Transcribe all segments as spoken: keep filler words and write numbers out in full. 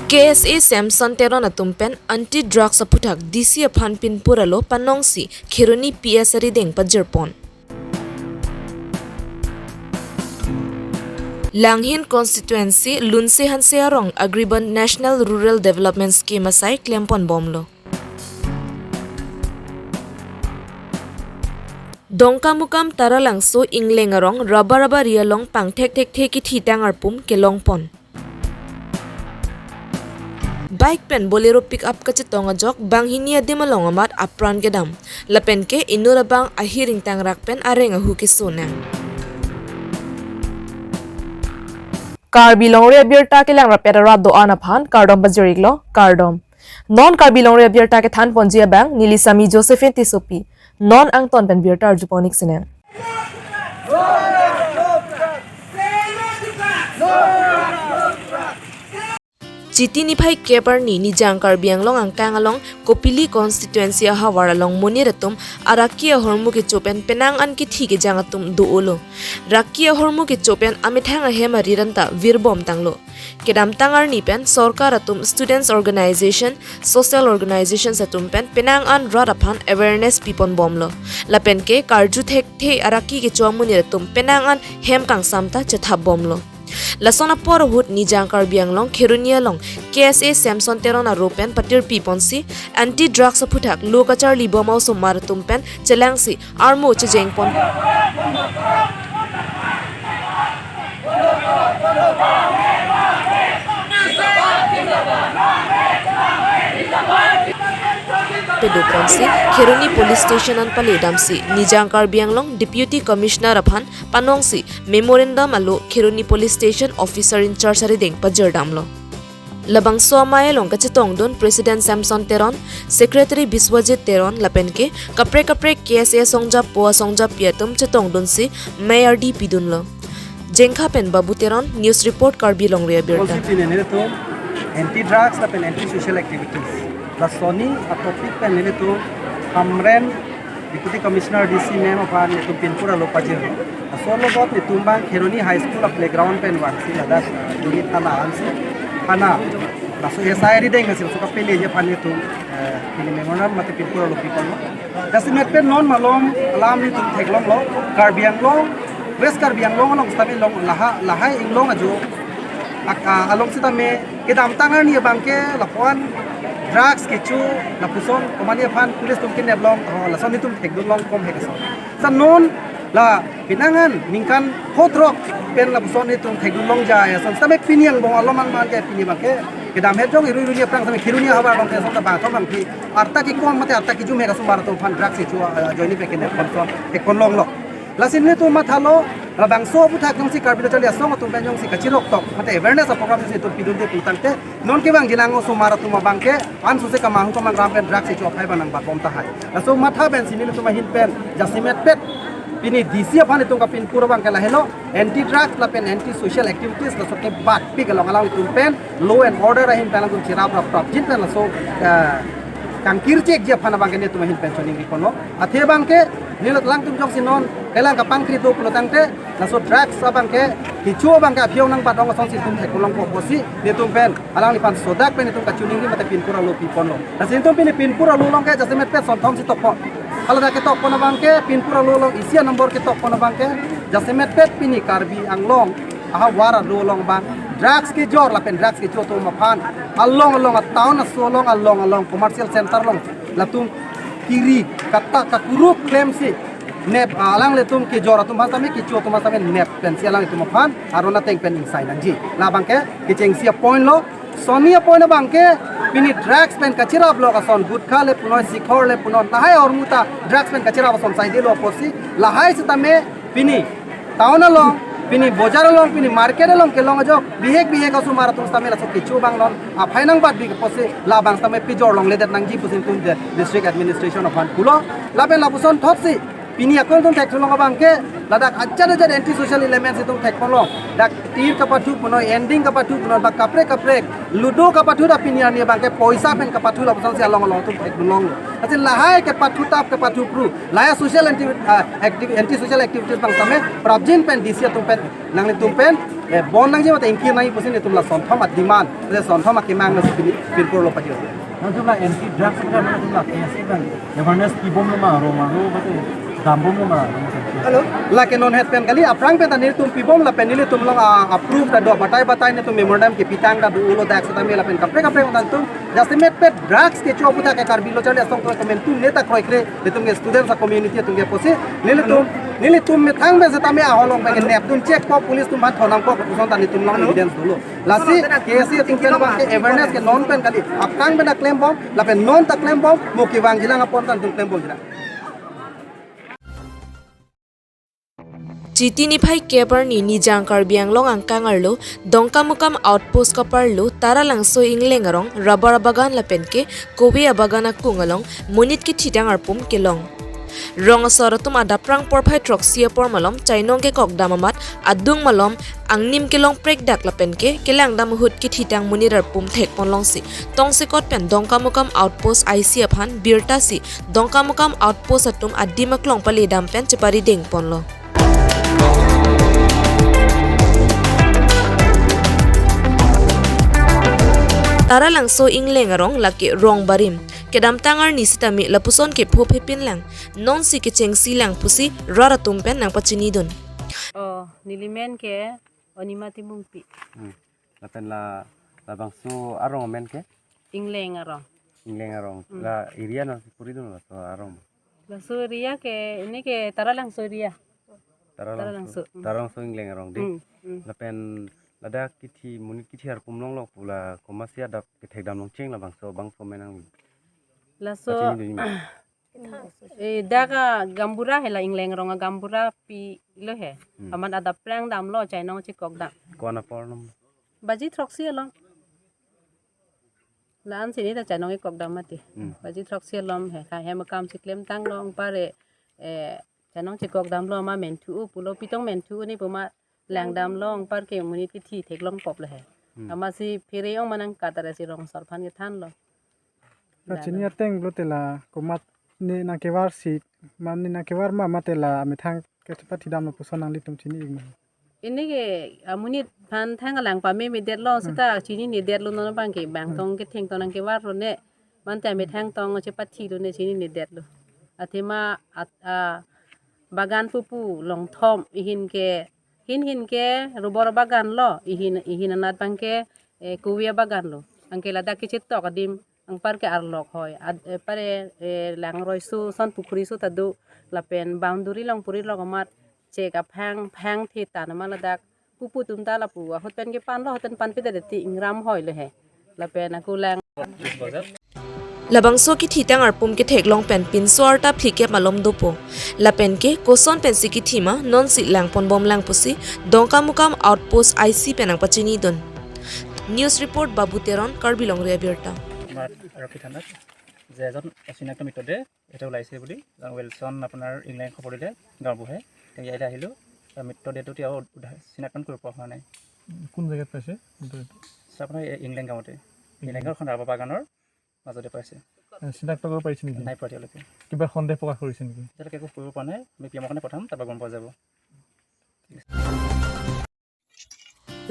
K S A Samson Teron atum pen anti drugs aphuthak D C aphan pinpur alo panongsi Kheroni P S arideng pajirpon. Langhin constituency Lunse Hanse arong Agriban National Rural Development Scheme asai klempon bomlo. Dongkamukam Taralangso Ingleng arong Rubber Rubber along pangthek thekthe kithi tang arpum kelongpon. Bike pen Bolero pickup kachetong ajok banghini adim along amat apran kedam. Lapen ke inut abang ahiring tangrak pen areng ahu keso nang. Karbi Longri Abirta kelang rapet arat do-an aphan kardom pajir-iklo, kardom. Non Karbi Longri Abirta kethan ponji abang neli Sami Josephine Tissopi. Non angton pen birta arjupon-ik sinang. Chiti niphai kep arni Nijang Karbi Anglong angkang along Kopili constituency ahavar along monit atum araki ahormu kecho pen penang an kithi kejang atum do-olo. Raki ahormu kecho pen amethang ahem arit anta virbom tanglo. Kedamtang arni pen sorkar atum, students organization, social organizations atum pen penang an rat aphan awareness pipon bomlo. Lapen ke karju thekthe araki kecho amonit atum penang an hem kangsam ta chethap bomlo. Lason apor ahut Nijang Karbi Anglong Kheroni along K S A Samson Teron aro pen patirpi ponsi anti drugs aphuthak lo kacharli bom osomar atum pen chelangsi armo chejengpon. Pedoponsi Kheroni Police Station an pale damsi Nijang Karbi Anglong Deputy Commissioner aphan panongsi memorandum alo Kheroni Police Station Officer in Charge arideng pajirdamlo. Labangso amei along kachetongdun President Samson Teron, Secretary Biswajit Teron lapen ke kaprek kaprek K S A asongjapo asongjapi atum chetongdunsi mei ardi pidunlo. Jengkha pen Babu Teron, News Report, Karbi Longri Abirta. Policy pini nelitum anti drugs lapen anti social activities. Lasoni atopic pen nelitum Hamren Deputy Commissioner D C ma'am aphan nelitum pinpur alo pajir. Laso logot nelitum bang Kheroni High School a playground pen vangsi ladak, uh, Duni Thana ansi. Thana. Laso S I arideng nasi laso kapeleji aphan nelitum, uh, pini memorandum mate pinpur alo pipon lo. Jasemet pen non malom alam nelitum theklonglo. Karbi Anglong, West Karbi Anglong along sitame long laha, lahai inglong ajo. Ak-, ah, along sitame kedamtang arni abang ke lapuan drugs kecho lapuson komani aphan police atum kinep long, oh, lason nelitum thekdun long kom he keso. Sa non la pinangan ningkan pho throk pen lapuson nelitum thekdun long ja ya son. Sitame pini angbong alom an man ke pini abang ke kedam het jong iru iru ni aphrang sitame Kheroni ahavar along ke son ta bangthom bangphi arta kekon mate arta kejum he asomar atum aphan drugs kecho, ah, ajoine pen kinep kon son thek kon longlo. Lasi nelitum mathalo, labangso aphuthak jongsi Karbi Lo Charli Asong atum pen jongsi kachirok tok, mate awareness a program jongsi nelitum pidunde putangte, non kevangji lang osomar atum abang ke, an suse kemahang kemang ram pen drugs kecho aphai abang nangbatbom tahai. Laso matha pensi nelitum ahin pen, jasemet pet, pini D C aphan nelitum kapinpur abang ke lahelo, anti drugs lapen anti social activities, laso kebatpik along alangtum pen, law and order ahin pen alangtum chirap rap rap jin pen laso, eh, kangkir chekji aphan abang ke nelitum ahin pen choningri ponlo. Athe abang ke neli alangtum jongsi non kelang kapangkri do pulotangte laso drugs abang ke kecho abang ke aphi-ong nangbat ong asonsi nelitum thek kon long ko pusi nelitum pen alangliphan sodak pen nelitum kachiningri mate pinpur alo piponlo. Lasi nelitum pini pinpur alo along ke jasemet pet sonthom si tokpon. Haladak ketokpon abang ke pinpur alo along isi a number ketokpon abang ke jasemet pet pini Karbi Anglong ahavar alo along abang drugs kejor lapen drugs kecho atum aphan along along a town aso along along along commercial center along latum kiri kata kakuruk klemsi nep, ah, alanglitum kejor atum aphan sitame kecho atum aphan sitame nep pensi alanglitum aphan aron ateng pen ingsai nangji. Labang ke kechengsi a point lo. Sonni a point abang ke pini drugs pen kachirap lo ason gutkha le punoi sikhor le punoi lahai ahormu ta drugs pen kachirap ason saidelo pusi lahai sitame pini town along, pini bojar along, pini market along kelong ajok, bihek bihek asomar atum sitame laso kecho abang non aphai nangbatbi pusi labang sitame pejor longledet nangji pusi nelitum the district administration aphan pulo. Lapen lapuson thotsi pini akon nelitum thekthu long abang ke ladak ajat ajat anti social elements nelitum thek kon long. Dak tir kapathu punoi, ending kapathu punoi, ba kaprek kaprek, ludo kapathu ta pini arni abang ke poisa pen kapathu lapusonsi along along nelitum thekthu long. Ati lahai kepathu tap kepathu kru. Lahai social anti, ah, active, anti social activities abang tame prapjin pen D C atum pen nanglitum pen, eh, bon nangji mate ingkir nangji pusi netum la sonthom a-demand, le sonthom akemang nasi pini pirpur lo pajir. Nangtum la anti drugs kan nangtum la K S A kan awareness pibom lo ma, rong ma, rong mate dambom lo ma, rong mate. Hello. Lake non het pen kali, aphrang pen ta netum pibom lapen netum along, ah, approve ta do, batai batai netum memorandum kepitang ta do, ulo dak setame lapen kaprek kaprek tangtum. Jasemet pet drugs kecho aputhak ke Karbi Lo Charli Asong Kroi Komantu neta kroikre, netum ke students a-community atum ke pusi, nelitum, nelitum methang pen setame ahok along pen ke nepdun chek po, police atum aphan thonam po, koson ta netum along evidence dolo. Lasi K S A atum pen abang ke awareness ke non pen kali, aphrang pen ta klembom, lapen non ta klembom, mo kevangjilang apor ta netum klembomjilang. Chiti niphai kep arni Nijang Karbi Anglong angkang arlo Dongkamukam outpost kaparlo Taralangso Ingleng arong rubber abagan lapen ke kove abagan akung along monit kethitang arpum kelong. Rong asor atum adap prang porphai throksi apor malom chainong kekokdam amat adung malom angnim kelong prekdak lapen ke kelangdam ahut kethitang monit arpum thekpon longsi tongsekot pen Dongkamukam outpost I C aphan birta si Dongkamukam outpost atum adim aklong paledam pen cheparideng ponlo. Taralangso Ingleng arong lake rong barim. Kedamtang arni sitame lapuson ke pho phepin lang, nonsi kechengsi lang pusi rat atum pen nangpachinidun. Oh, nelimen ke Onima Timungpi. Hmm. Lapen la, labangso arong amen ke? Ingleng arong. Ingleng arong. Hmm. La area nangsi puridun laso arong. Laso area ke, ini ke Taralangso area. Taralangso. Taralangso. Hmm. Taralangso Ingleng arong de. Hmm, hmm. Lapen ladak kethi, monit kethi arpum longlo pu la komatsi adap kethekdam longcheng labangso, bangso amen nang. Laso pachinidun. Eh, dak a gaonbura he la Ingleng arong a gaonbura pilo he. Hmm. Amat adap prang damlo chainong chekokdam. Ko-an apor nom? Baji throksi along. La-an si neta chainong kekokdam mati. Hmm. Baji throksi along he, ka hem akam si klemtang long pare, eh, chainong chekokdamlo ma menthu-o pulo, pitong menthu-o ni pu ma langdam long par ke monit kethi theklong pop lo he. Hmm. Amatsi phere ong manang katare si rong asor aphan kethanlo. Kachini ateng pulote la komat ne nangkevar si, ma ne nangkevar ma mate la amethang kechepathidam lo puson nanglitum chini-ikma? Ini ke amonit aphan thang alang pame medet lo, hmm, seta chininedet lo non abang ke bang, hmm, tong ketheng tong nangkevar lo ne. Mante amethang tong chepathi lo ne chininedet lo. Athema at, a, bagan pupu longthom ihin ke, hin hin ke rubber bagan lo, ihin, ihin anat abang ke, eh, kove bagan lo. Anke ladak kechetok adim, anpar ke arlok hoi. Ad, eh, pare, eh, langroiso, son pukhuri so ta do, lapen boundary along puri lok amat, chek aphang, phang the tan ma ladak, pupu atum ta lapu, ahut pen kepanlo, ahut pen panpedet ti ingram hoi lo he. Lapen ako lang. Labangso kethitang arpum ketheklong pen pinso arta phlikep malom dopo. Lapen ke koson pensi kethi ma nonsi langponbom lang pusi Dongkamukam outpost I C pen nangpachinidun. News report Babu Teron, Karbi Longri Abirta. আমাৰ আৰক্ষী থানাত যে এজন অচিনাক্ত মৃতদেহ ইয়াতে ওলাইছে বুলি, জন উইলছন আপোনাৰ ইংলেণ্ড খবৰ দিলে গাঁওবুঢ়াই। তেওঁ ইয়ালৈ আহিলোঁ। তাৰ মৃতদেহটো এতিয়াও উদ্ধাৰ, চিনাক্তন কৰিব পৰা হোৱা নাই। কোন জেগাত পাইছে মৃতদেহটো? ছাৰ, আপোনাৰ এই ইংলেণ্ড গাঁৱতে, ইংলেণ্ড গাঁৱৰ এখন ৰাবাৰ বাগানৰ মাজতে পাইছে। এ, চিনাক্ত কৰিব পাৰিছে নেকি? নাই পোৱা এতিয়ালৈকে। কিবা সন্দেহ প্ৰকাশ কৰিছে নেকি? এতিয়ালৈকে একো কৰিব পৰা নাই। আমি পি এমৰ কাৰণে পঠাম, তাৰপৰা গম পোৱা যাব।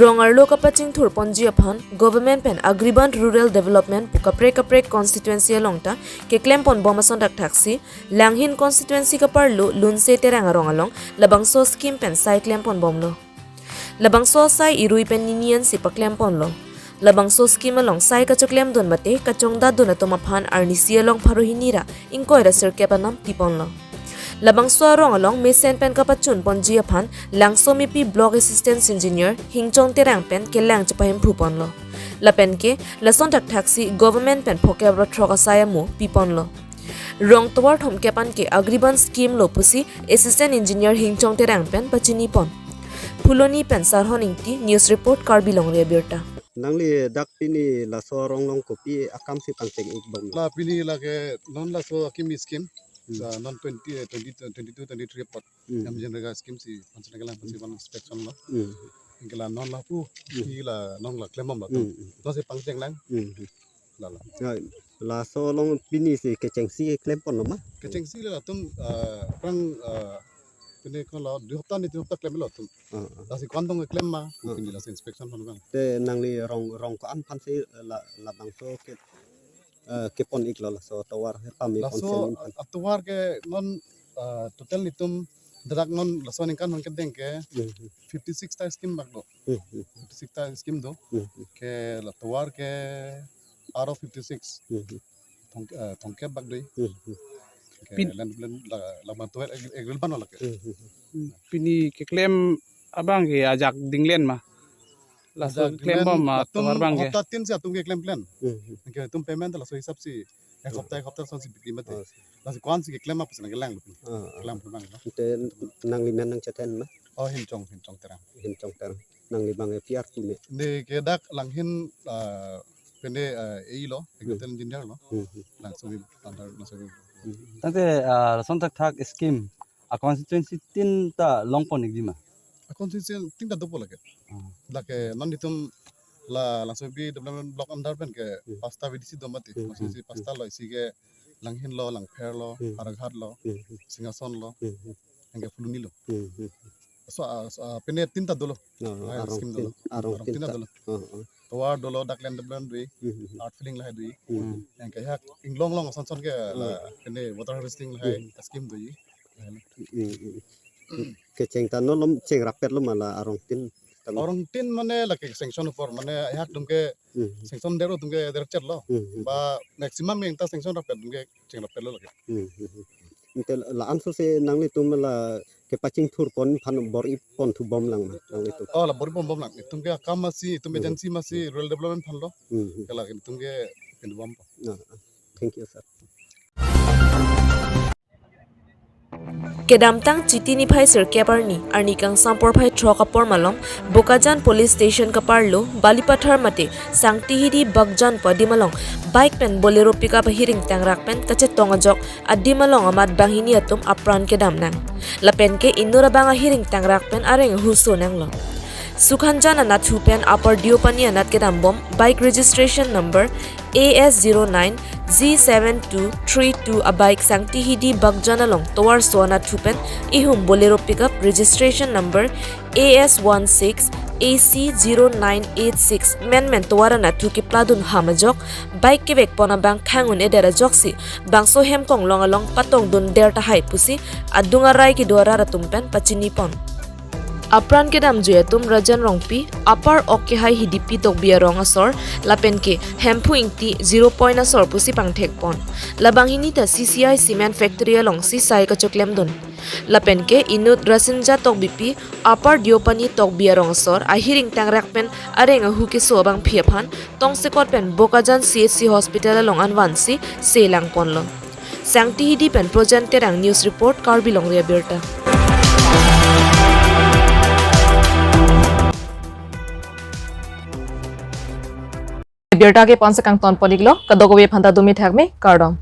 Rong arlo kapachingthur ponji aphan Government pen Agriband Rural Development pu kaprek kaprek constituency along ta keklem ponbom ason thakthaksi, Langhin constituency kaparlo Lunse Terang arong along labangso scheme pen sai klem ponbomlo. Labangso sai irui pen nini an si paklem ponlo. Labangso scheme along sai kachoklemdun mate kachongdatdun atum aphan arnisi along pharo hini ra ingkoi ra sirkep anam piponlo. Labangso arong along mesen pen kapachun ponji aphan Langsomepi Block Assistant Engineer Hingchong Terang pen kelang chepahemphu ponlo. Lapen ke lason thakthaksi government pen phokep ra throk asai amo piponlo. Rong tovar thomkep an ke Agriband scheme lo pusi Assistant Engineer Hingchong Terang pen pachini pon. Phuloni pen Sarhon Ingti, News Report, Karbi Longri Abirta. Nangli dak pini laso arong along kopi akam si pangcheng-ikbom? La pini lake non laso akimi scheme. Hmm. Sa non twenty, eh, twenty, twenty-two, twenty-three apot. Hmm. MGNREGA scheme si pangcheng lang, hmm, pangcheng lang inspection lo. Hmm. Anke la non lapu, hmm, ila non la klembom latum. Hmm. Non si pangcheng lang. Hmm. Lala. Ya. Laso along pini si kechengsi keklem ponlo ma? Kechengsi le latum, eh, aphrang, eh, pini ko lo dui hopta ni tin hopta klemlo latum. Ah, ah. Lasi ko-an tong keklem ma, Ah. Pini lasi inspection pon bang. Te nangli rong, rong ko-an aphan si la, labangso ke, eh, kepon-iklo laso tovar he pame Laso, ponsen aphan. Ah, tovar ke non, eh, total netum dak non laso aningkan aphan kedeng ke Hmm, hmm, fifty six ta scheme bak do. Hmm, hmm, Fifty six ta scheme do. Hmm, hmm. Ke la tovar ke aro fifty six. Hmm, hmm. Thong, eh, thongkep bak do. Hmm, hmm. Ke Pin- len, len la, la bantu agril, agril ban lake. Hmm, hmm, hmm. Hmm, pini keklem abang ke ajak dinglen ma? Laso Ajak klem dinglen bom ma latum tovar bang ke? Hopta tin si atum keklem klemkle. Hmm, hmm. Ke atum payment laso hisap si ek hopta, ek hopta son si bikri mati. Oh, si. Lasi ko-an si keklem ma pusi nangkelang lo. Ah, ah. Kelang lo bang lo. Te nangli men nangchethan ma? Oh, Hinchong, Hinchong Terang. Hinchong Terang. Nangli bang ke P R T me? Ne ke dak Langhin, ah, pene, ah, A E lo, Hmm. Technical Engineer lo. Hmm, hmm. Langsobi, under Langsobi. Hmm. Tangte, ah, lason thakthak scheme a constituency tin ta long pon-ikji ma? A constituency tin ta dopo lake. Hmm. Lake non netum la Langsobi Development Block under pen ke Hmm. pasta V D C do mati. Hmm, Constituency hmm, pasta lo, isi ke Langhin lo, Langpher lo, Hmm. Howraghat lo, Hmm, hmm. Singhason lo, Hmm, hmm. Anke Phuloni lo. Hmm, hmm. So, ah, so, ah, pene tin ta dolo. Oh, Lahai arong scheme tin, dolo. Arong Arong tin tin ta ta. Dolo. Oh, oh. Tovar dolo, dak land development dui, Hmm, hmm, hmm. Earth filling lahai dui. Hmm, hmm. Anke hak inglong long son son ke la Hmm. pene water harvesting lahai Hmm. scheme dui. Hmm, hmm. Kecheng ta non lo, chengrap-etlo ma la arong tin? Tam- Arong tin mane lake sanction apor, mane hak atum ke Hmm. sanction dero atum ke der chet lo. Hmm, hmm. Ba maximum yang ta sanction rap-et atum ke chengrap-etlo lake. Hmm, hmm, hmm. Ante la-anso si nanglitum la kepachingthur pon aphan bor-i ponthu bomlang ma nanglitum? Oh, la bor-i pon bomlang. Itum ke akam masi, itum Hmm. agency masi, Hmm. rural development aphan lo. Hmm, hmm. Ke la itum ke pinbom po. Ah, ah. Thank you, sir. Kedamtang Chiti niphai sirkep arni, arni kangsam porphai throk apor malom, Bokajan Police Station kaparlo, Balipathar mate, Sangtihidi Bakjan pu adim along, bike pen Bolero pickup ahiring tangrak pen kachetong ajok, adim along amat banghini atum apran kedam nang. Lapen ke inut abang ahiring tangrak pen areng ahu so nanglo. Sukhanjan anatthu pen Upper Deopani anat kedam bom, bike registration number A S zero nine Z seven two three two a bike Sangtihidi Bakjan along tovarso anatthu pen ihum Bolero pickup registration number A S one six A C zero nine eight six menmen tovar anatthu kepladun ham ajok, bike kevek pon abang khang un-edet ajoksi bangso hemkonglong along patongdun der tahai pusi adung arai kedo arat atum pen pachini pon. Apran kedamjui atum Rajan Rongpi, Upper Okkehai Hidipi Tokbi arong asor, lapen ke Hemphu Ingti zero point asor pusi pangthek pon. Labang hini ta C C I Cement Factory alongsi sai kachoklemdun. Lapen ke inut Rasinja Tokbipi, Upper Deopani Tokbi arong asor, ahiring tangrak pen areng ahu keso abangpi aphan, tongsekot pen Bokajan C H C Hospital along anvansi selang ponlo. Sangtihidi pen Projan Terang, News Report, Karbi Longri Abirta. Abirta ke ponsi kangton pon-iklo, kadokave aphanta dumi thakme, kardom.